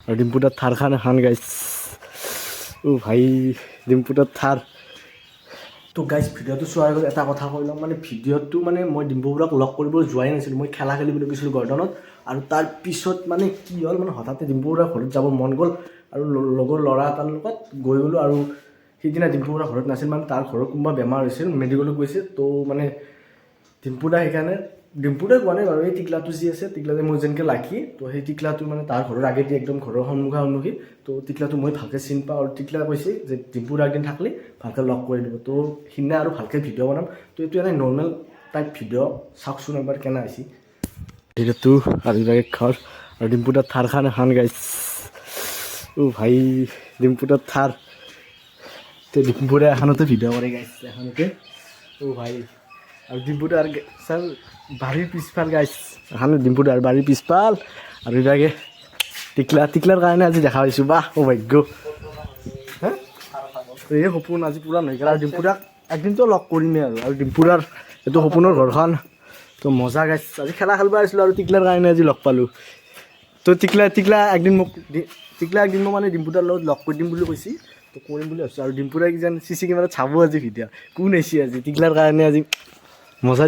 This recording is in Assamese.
আৰু ডিম্পুদাৰ থাৰখান এখন গাইছ। অ' ভাই, ডিম্পুদাৰ থাৰ। তো গাইজ, ভিডিঅ'টো চোৱাৰ আগত এটা কথা কৈ লওঁ। মানে ভিডিঅ'টো মানে মই ডিম্পু বৰুৱাক লগ কৰিব যোৱাই নাছিলোঁ, মই খেলা খেলিবলৈ গৈছিলোঁ গৰ্ডনত। আৰু তাৰ পিছত মানে কি হ'ল, মানে হঠাতে ডিম্পু বৰুৱাৰ ঘৰত যাব মন গ'ল আৰু লগৰ ল'ৰা এটাৰ লগত গৈ গ'লোঁ। আৰু সিদিনা ডিম্পু বৰুৱা ঘৰত নাছিল, মানে তাৰ ঘৰৰ কোনোবা বেমাৰ হৈছিল, মেডিকেলত গৈছে। তো মানে ডিম্পুদা, সেইকাৰণে ডিম্পুদাই কোৱা নাই বাৰু, এই টিকলাটো যি আছে, টিকলাটো মোৰ যেনেকৈ লাকি, তো সেই টিকলাটো মানে তাৰ ঘৰৰ আগেদি একদম ঘৰৰ সন্মুখা সন্মুখী। তো টিকলাটো মই ভালকৈ চিনি পাওঁ আৰু টিকলা কৈছে যে ডিম্পুদা একদিন থাকিলে ভালকৈ লগ কৰি দিব। তো সিদিনা আৰু ভালকৈ ভিডিঅ' বনাম। তো এইটো এনেই নৰ্মেল টাইপ ভিডিঅ', চাওকচোন এবাৰ কেনে হৈছে ভিডিঅ'টো। আৰু এইভাগে ঘৰ আৰু ডিম্পুদাৰ থাৰখান এখন গাইছ। অ' ভাই, ডিম্পুদাৰ থাৰ। তো ডিম্পুদা এখনতে ভিডিঅ' কৰে গাইছ, এখনতে। অ' ভাই, আৰু ডিম্পুদাৰ ছাৰ বাৰীৰ পিছফাল গাইছ এখন, ডিম্পুদাৰ বাৰীৰ পিছফাল। আৰু এইভাগে টিকলা, টিকলাৰ কাৰণে আজি দেখা পাইছোঁ। বাহ, অ' ভাগ্য হে। তো এই সপোন আজি পূৰা হৈ গ'ল আৰু ডিম্পুদাক একদিনতো লগ কৰিমেই। আৰু ডিম্পুদাৰ এইটো সপোনৰ ঘৰখন। তো মজা গাইছ, আজি খেলা খেলিব আহিছিলোঁ আৰু টিকলাৰ কাৰণে আজি লগ পালোঁ। তো টিকলা টিকলা একদিন মোক টিকলা একদিন মোক মানে ডিম্পুদাৰ লগত লগ কৰি দিম বুলি কৈছি, তো কৰিম বুলি ভাবিছোঁ। আৰু ডিম্পুদাই কিজান চি চি কেমেৰাত চাব আজি ভিডিঅ', কোন আহিছে আজি টিকলাৰ কাৰণে। আজি মজা।